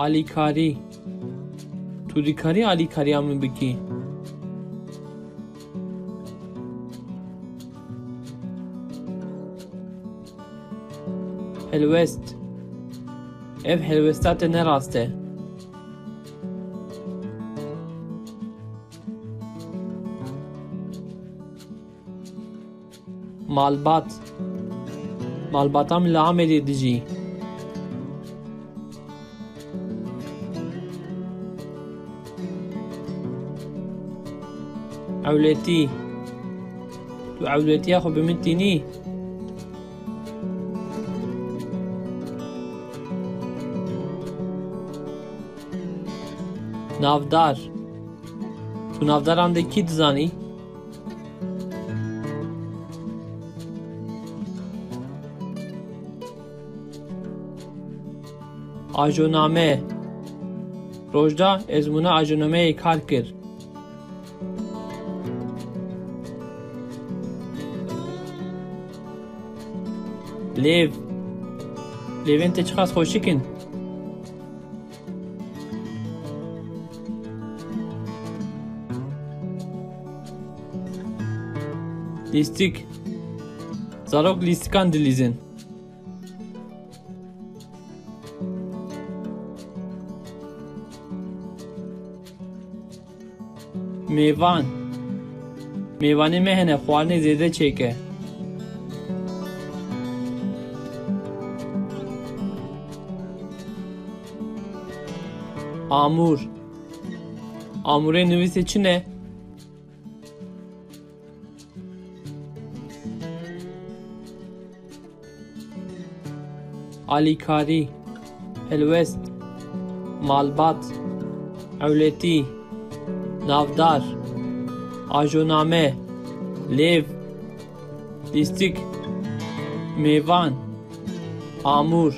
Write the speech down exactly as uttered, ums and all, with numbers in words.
Alîkarî. Tu dikarî alîkariya min bikî? Helwest. Ev helwesta te ne rast e. Malbat. Malbata min li Amedê dijî. Ewletî. Tu ewletiya xwe bi min tînî? Navdar. Tu navdaran de kî dizanî? Ajoname. Rojda ez mûna ajonameyê kar kir. Lêv. Lêvên te çiqas xweşik in. Lîstik. Zarok lîstikan dilîzin. Mêvan. Mêvanê me hene xwarinê zêde çêke. Amûr. Amûrê nivîsê çi ne? Alîkarî, helwest, malbat, ewletî, navdar, ajoname, lêv, lîstik, mêvan, amûr,